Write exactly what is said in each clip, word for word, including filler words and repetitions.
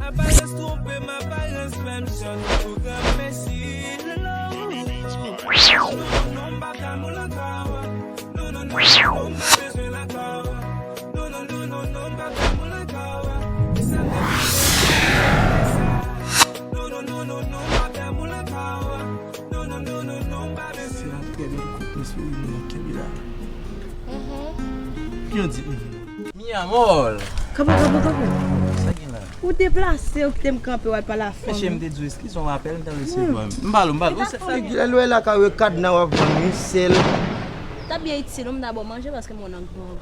Aparans twonpe m, aparans fè m chanje pwogram, mèsi. Non, non, non, m pa t amoul ankò. Non, non, non, non, m pa bezwen l ankò. Non, non, non, non, non, m pa t amoul ankò. Sa te fè sa. Non, non, non, non, non, m pa t amoul ankò. Non, non, non, non, non, m pa bezwen. Se apre bèl kout mesye wi, mwen kenbe la. Mhm. Ki yo di, mhm. Mi amor. Kanpe, kanpe, kanpe. Sa gen la? Ou deplase, ou kite m kanpe, w al pale a fanm. Mesye, m te di w eskize, yon apèl, m te resevwa. M pale w, m pale w. Figi la, lè w la ka wè kadna w ap vann wi, sèl. T ap byen itil, ou m ta ba w manje paske m wè w nan gran.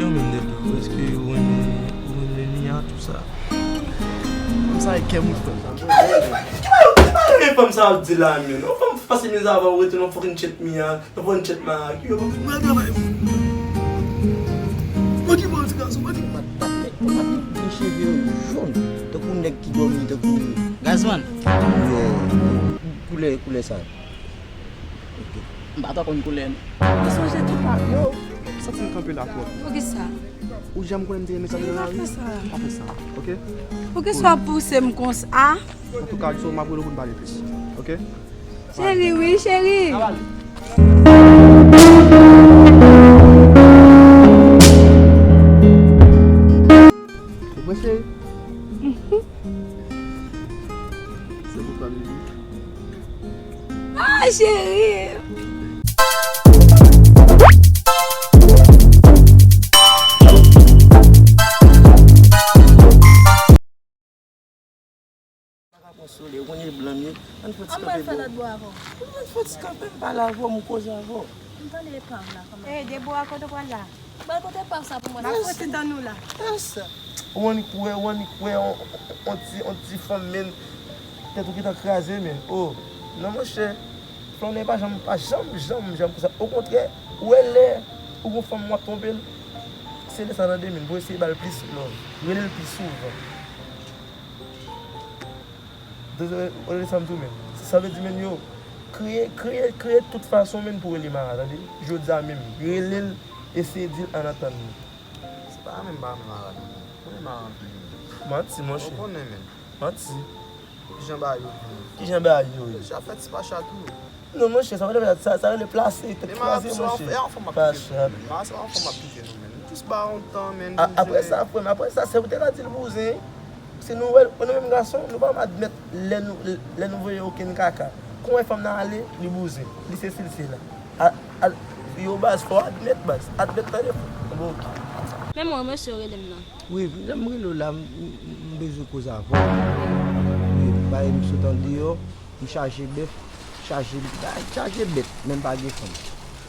Yo menm de tou, èske ou renmen, ou renmen Mia, tou sa? Kòm sa e kè moun frè. Ki bagay, ki bagay, ki bagay fanm sa ap di la menm? Yon fanm pase mizè avè w, ou rete nan fucking chat Mia. Yo pran chat la, yo pran travay. Mwen ki bon ti gason, mwen ki. Ou pa t, ou pa t met, ou pa t met gen cheve yo jòn, tankou nèg ki dòmi, tankou. Gazman. Yo, koulè, koulè sa. Ok. M pa twò konn koulè, non. Ou sonje tout pa. Yo, m santi m kanpe la twòp. Poukisa? Ou janm konnen m te renmen sa nan lari? Pa fè sa. Pa fè sa, ok? Poukisa w ap pouse m konsa? Antouka, Alison, m ap rele w pou n pale plis, ok? Cheri, wi, cheri. Ou prese? Se pou sa, bibi. Ah, cheri. Pa ka pran solèy, ou konnen blan m ye. Ann fè ti kanpe, bro. Ann fè ti kanpe, m pale avè w, m koze avè w. M tande epav la kanmenm. Eh, Debora, kote w pral la? Bal kote epav sa pou mwen. M ap fè ti tann ou la. Yes. Ou annik wè, ou annik wè, on, on, on ti, on ti fanm, men tèt ou gentan kraze, men. Oh, non, monchè. Flannè pa janm, pa janm, janm, janm konsa. Okontrè, ou wè lè ou gon fanm w ap twonpe l, se lè sa tande, men, pou eseye ba l plis love. Rele l pi souvan. Ou tande sa m di w, men. Sa vle di, men, yo, kreye, kreye, kreye tout fason, men, pou rele Mara, tande? Jodi a menm, rele l, eseye di l ann atann li. Se pa menm, pa menm Mara, non, men. Ou konnen Mara anpil, men. Manti, monchè. Ou konnen, men. Manti. Kijan bagay yo vini? Kijan bagay yo ye? Deja fè ti pa chat ou. Non, monchè, sa pa de sa, sa rele plase, tèt kraze, monchè. Pa chat. Mara se pa yon fanm ap pike nou, men. Jis ba yon tan, men. Apre sa, frè m, apre sa, se ou te ka di l bouzen. Se nou wè, nou menm gason, nou pa admèt lè nou, lè nou voye okenn kaka. Kon wè fanm nan ale, li bouzen. Li sesi, li sela. A, a, yo baz, fò admèt, baz. Admèt, tande, frè. Bon, ok. Men mwen, mesye rele m nan. Wi, lè m rele w la, m, m, m bezwen koze avè w. Wi, paske m sot andeyò, m chaje bèf, chaje, chaje bèt, men m pa gen fanm.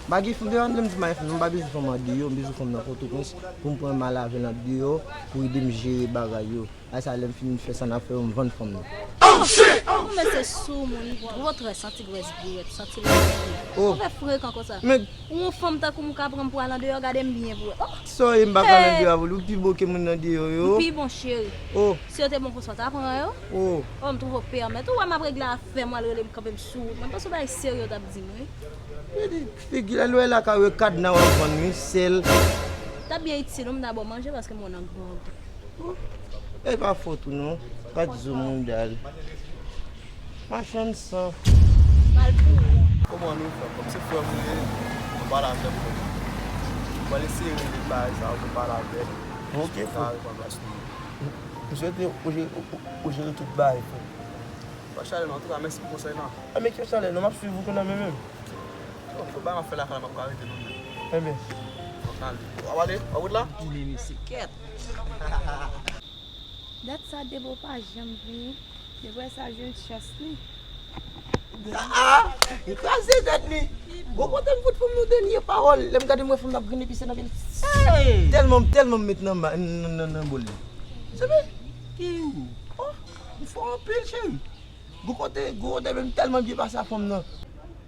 M pa gen fanm, se pa lè m di m pa gen fanm, non, m pa bezwen fanm andeyò, m bezwen fanm nan Pòtoprens pou m pran mal avè l andeyò, pou ede m jere bagay yo. Apre sa, lè m fin fè sa n ap fè yo, m vann fanm nan. Oh, shit! Oh, men se sou moun, gwo trè, santi grès bouret, santi lè. Oh. Ou fè frekan konsa. Men Ou yon fanm tankou m ka pran m pou al andeyò, gade m byen pou wè. Oh! Sa w ye, m pa ka al andeyò avè w, ou pi bo ke moun andeyò yo. M pi bon, cheri. Oh! Si yo te bon konsa, w ta pran yo? Oh! Oh, m twouve w pèmèt. Ou wè m ap regle afè m, w al rele m kanpe m sou wout. Mwen panse w bagay serye w t ap di m, wi. Gade figi la, lè w wè la ka wè kadna w ap vann, wi, sèl. T ap byen itil ou, m ta ba w manje paske m wè w nan gran. Oh, e pa fòt ou non. Gad zo moudal. Machann san. Mal pou ou. Kòman nou fè? Kòm se frè m ou ye, ou pale avè m kòman? Mwen eseye regle bagay sa pou pale avè l. Ok, frè. Sa reponn plas nou. M swete ou jere, ou, ou, ou jere tout bagay, frè. Pa chalè non, antouka, mèsi pou konsèy lan. A, men ki chalè non, m ap swiv ou kounye a menm menm. Bon, tout bagay m ap fè lakay la, m ap ka rete non, men. Enben. Fòk n ale. W ap ale? W ap wout la? Tounen mesye kèt. Dat sa Debo pa janm vini. Debo sa jwenn chans li. Ah! Li kraze tèt li. Bon, kote m fout fanm nan dènye pawòl. Lè m gade m wè fanm nan ap griyen epi se nan vin. Hey! Tèlman, tèlman m met nan ma-, nan, nan, nan bòl li. Se vre? Ki ou? Oh, m fò anpil, cheri. Gwo kote, gwo kote, men m tèlman byen pase a fanm nan.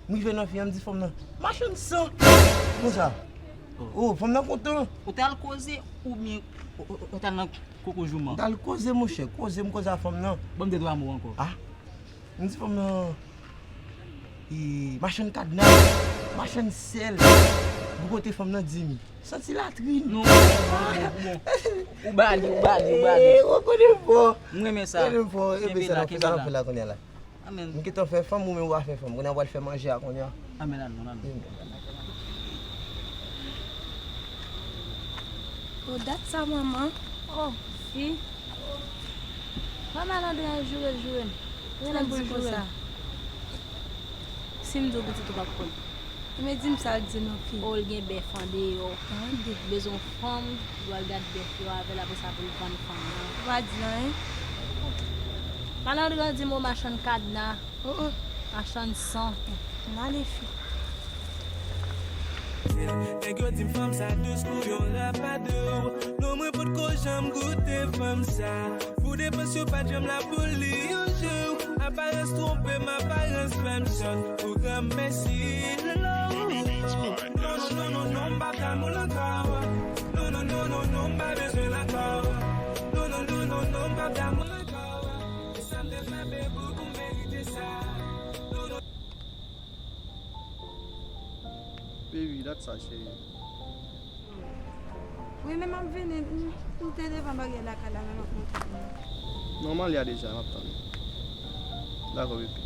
M rive nan fi a, m di fanm nan, "Machann san." Konsa. Oh, fanm nan kontan. Ou t al koze oubyen ou, ou, ou t al nan koko jouman? M t al koze, monchè, koze, m koze a fanm nan. Ban m de twa mo ankò. Ah. M di fanm nan, e, machann kadna, machann sèl, Kote fanm nan di m. Santi latrin. Non, ou bon, ou bon, ou bon. Ou ba li, ou ba li, ou ba li. Eh, ou konnen m fò. M renmen sa. Konnen m fò. Kenbe la, kenbe la. Fè sa n ap fè la kounye a la. Amèn. M gentan fè fanm, ou menm ou pa fè fanm. Kounye a w pral fè manje a kounye a. Amèn, amèn, amèn. Oh, dat sa, manman. Oh, fi. Wè malandren an joure l, joure l. Sa l di konsa? Si m di w pitit ou p ap konn. Men di m sa l di non, fi. Oh, l gen bèf andeyò. Tande. Bezwen fanm, pou al gad bèf yo avè l, apre sa pou l vann fanm nan. Ou pa di l anyen? Malandren an di m ou machann kadna. Oh, oh. Machann san. M ale, fi. Nèg yo di m fanm sa dous kou yon rapadou. Non, mwen potko janm goute fanm sa. Pou depans yo pa t janm la pou li yon jou. Aparans twonpe m, aparans fè m sòt. Ou granmèsi, Lolo. Non, non, non, non, non, m p ap damou l ankò. Non, non, non, non, non, m pa bezwen l ankò. Non, non, non, non, non, m p ap damou l ankò. E sa m te fè, baby, pou m merite sa. Non, non. Baby, dat sa, cheri. Wi, men m ap vini. M, m te devan baryè lakay la, men m ap monte. Non, m ale a deja, m ap tann ou. Dakò, baby.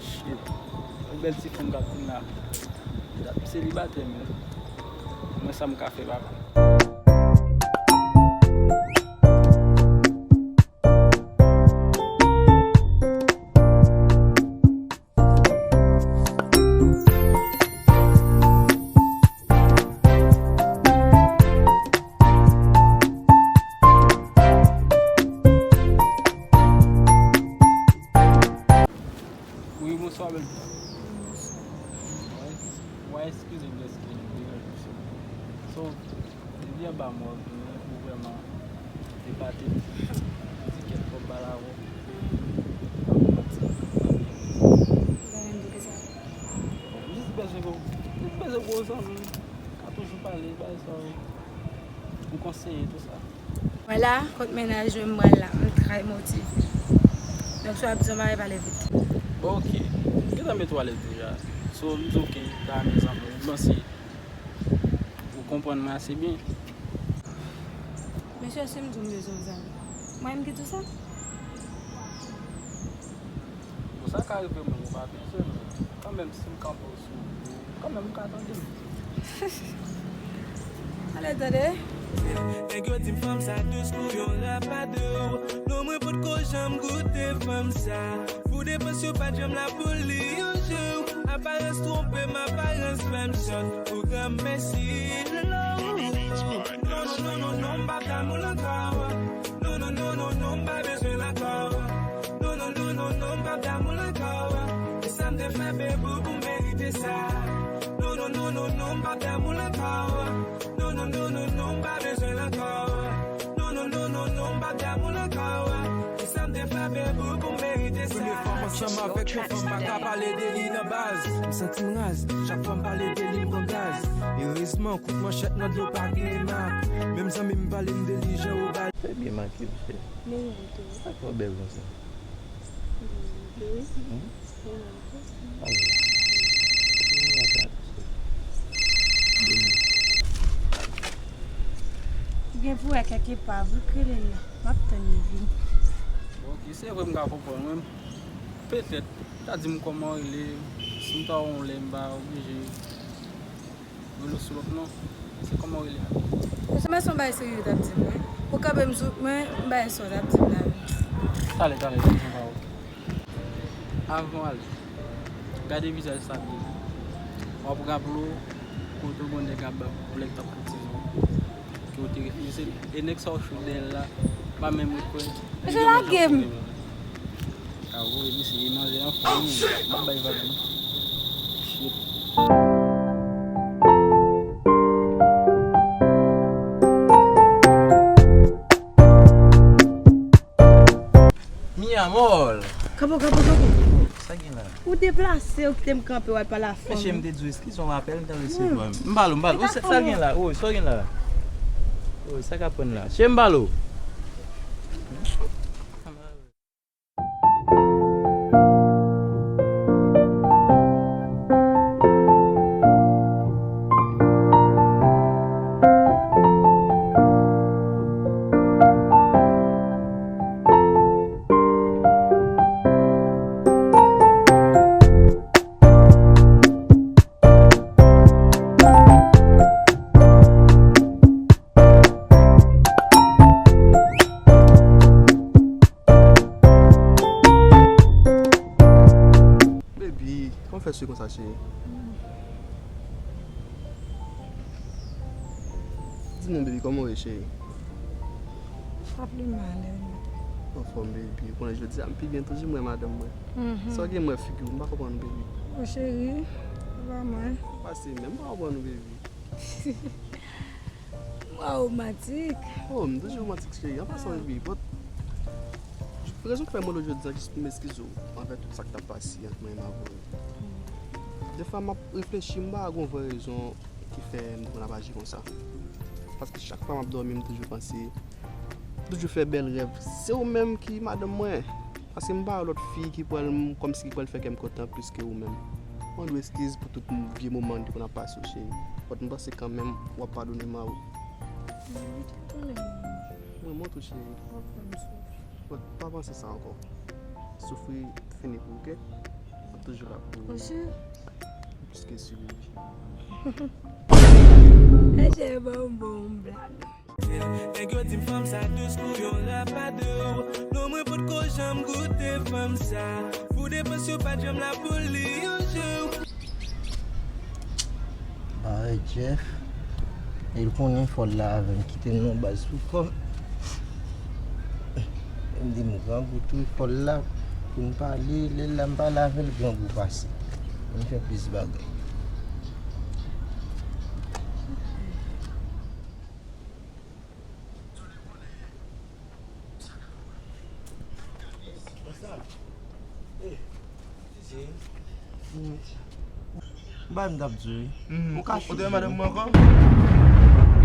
Shit. Yon bèl ti fanm k ap vin la. Dat m selibatè, men. Mwen sa m ka fè, papa. Wi, bonswa, bèl. Wa, eskize m dèske m te ranje w. So, depi anba mwen, ou vrèman epate m. Di kèk fò m pale avè w. Pa pou manti. Ou renmen m pou kisa? Jis bezwen gwo, jis bezwen gwo zanmi. Ka toujou pale, bay sa yo. Pou konseye, tou sa. Mwen la, kot mennaj mwen, m pral la. M trè motive. Donk, si w ap di yon bagay, pale vit. Bon, ok. M gentan mete w alèz deja. So, m di ok, ta mezanmi. M panse ou konprann mwen ase byen. Mesye, si m di w m bezwen yon zanmi, mwen menm ki di w sa? Bon, sa ka rive moun ou pa bezwen, men kanmenm, si m kanpe w sou ou, kanmenm ou ka tande m. Ale tande. Nèg yo di m fanm sa dous kou yon rapadou. Non, mwen potko janm goute fanm sa. Pou depans yo pa t janm la pou li yon jou. Aparans twonpe m, aparans fè m sòt. Ou granmèsi, Lolo. Non, non, non, non, non, m p ap damou l ankò. Non, non, non, non, non, m pa bezwen l ankò. Non, non, non, non, non, m p ap damou l ankò. E sa m te fè, bebou, pou m merite sa? Non, non, non, non, non, m p ap damou l ankò. Non, non, non, non, non, m pa bezwen l ankò. Non, non, non, non, non, m p ap damou l ankò. E sa m te fè, bebou, pou m merite sa? Premye fwa m ansanm avèk yon fanm, m pa ka pale de li nan baz. M santi m raz, chak fwa m pale de li, m pran gaz. Erezman, kout manchèt nan dlo pa gen mak. Menm zanmi m pale m de li, jan ou ba. Trè byen make, mesye. Meyè tou. Sa k fè w bèl konsa? Wi. Hmm? Meyè tou. Alò. Ou gen pou wè kèk epav, wi, k rele l la. M ap tann li vini. Bon, ok, se vre m ka konprann, men petèt, ta di m kòman w rele, si m ta wè w yon lè m pa oblije rele w sou lòt non. Se kòman w rele a? Mesye, men se yon bagay serye w t ap di m, wi. Ou kanpe m sou, mwen, m bay sa w t ap di m la, wi. Talè, talè, talè, talè. Avan w ale, gade vizaj sa byen. W ap raple w kote w gon nèg ap, nèg t ap koutize w. Ke w te refize l. E nèg sa w sou dèyè l la, m pa menm ret kwè. Mesye, lage m. Ka voye misye, e manzè anfòm wi. M ap bay vag wi. Shit. Mi amor. Kanpe, kanpe, kanpe. Sa gen la? Ou deplase, ou kite m kanpe, w al pale a fanm. Mesye, m te di w eskize w, m apèl m te resevwa. M pale w, m pale w. Sa gen la? Wi, sa gen la? Sa k ap pran la? Chenbalo! Baby, kòman fè sou konsa, cheri? Di non, baby, kòman w ye, cheri? Pa pi mal, e ou menm? Anfòm, baby. Konnen jodi a m pi byen toujou, m wè madanm mwen. Mhm. Sa w gen m wè figi w, m pa konprann ou, baby. O cheri, se pa mwen. Pase menm, m pa konprann ou, baby. Mwa romantik. Oh, m toujou romantik, cheri. An pasan, baby, but rezon k fè m rele w jodi a, jis pou m eskize w anvè tout sa k t ap pase ant mwen e Maverick. Defwa, m ap reflechi, m pa gon vrè rezon ki fè m konn ap aji konsa. Paske chak fwa m ap dòmi, m toujou panse, m toujou fè bèl rèv. Se ou menm ki madanm mwen. Paske m pa wè lòt fi ki pral, kòmsi ki pral fè kè m kontan plis ke ou menm. Mande w eskiz pou tout vye moman n te konn ap pase, cheri. But m panse kanmenm w ap padone m a ou. Mwen, mwen tou, cheri. But pa panse sa ankò. Soufri fini pou ou, oke? M ap toujou la pou ou. Plis ke si, baby. Nèg yo di m fanm sa dous kou yon rapadou. Non, mwen potko janm goute fanm sa. Pou depans yo pa t janm la pou li yon jou. Ay, Jeff. E l konnen fò l la avè m. Kite m non baz pou kò m. M di m grangou tou, fò l la pou n pale. Lè l la m pale avè l, grangou pase. Ann fè plis bagay. Bay m t ap di wi. Ou ka fini. Ou te wè madanm mwen ankò?